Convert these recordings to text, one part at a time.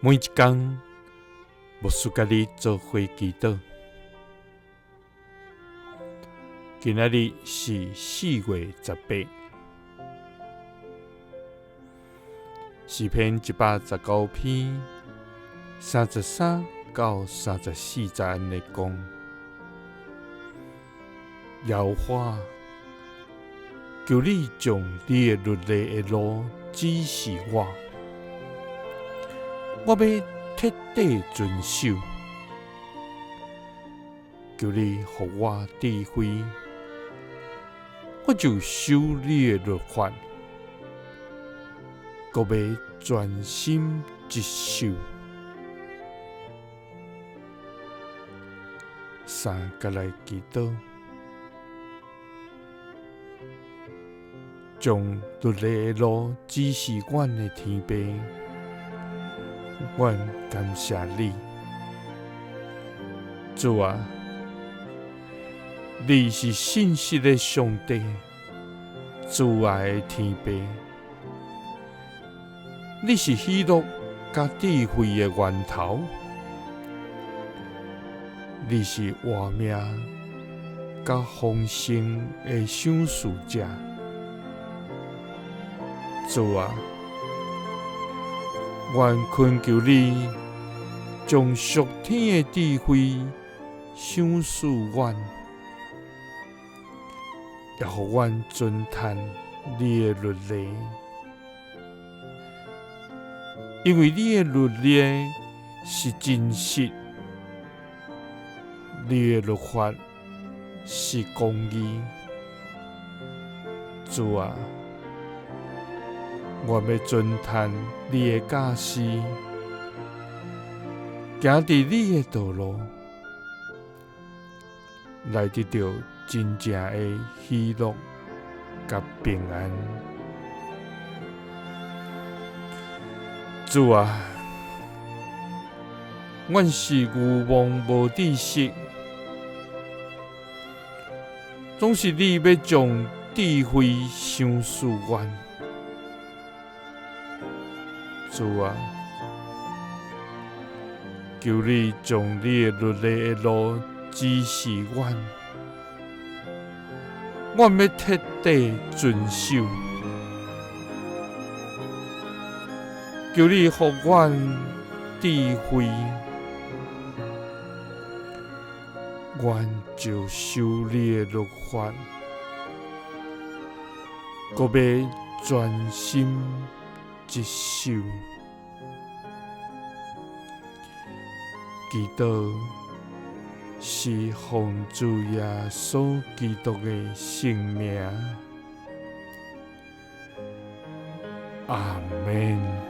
每一工，牧師佮你做伙祈禱。今仔日是4月18，詩篇119篇33到34節按呢講：耶和華，求你將你的律例的路指示我，我欲徹底遵守。求你予我智慧，我就守你的律法，閣欲專心執守。三佮來祈禱，將律例的路指示阮的天父，阮感謝你，主啊，你是信實的上帝，慈愛的天父，你是喜樂佮智慧的源頭，你是活命佮豐盛的賞賜者，主啊，阮懇求你將屬天的智慧賞賜阮，也予阮遵趁你的律例，因為你的律例是真實，你的律法是公義。主啊，我欲遵趁你的教示，行佇你的道路，來得著真正的喜樂佮平安。主啊，阮是愚妄無知識，總是你欲將智慧賞賜阮。主啊，求你將你的律例的路指示阮，阮欲徹底遵守。求你予阮智慧，阮就守你的律法，閣欲專心執守。祈禱是奉主耶穌基督的聖名。阿們。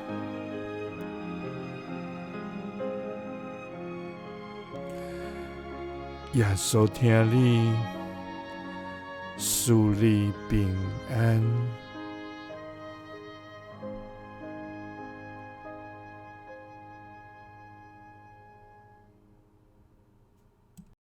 耶穌疼你，賜你平安。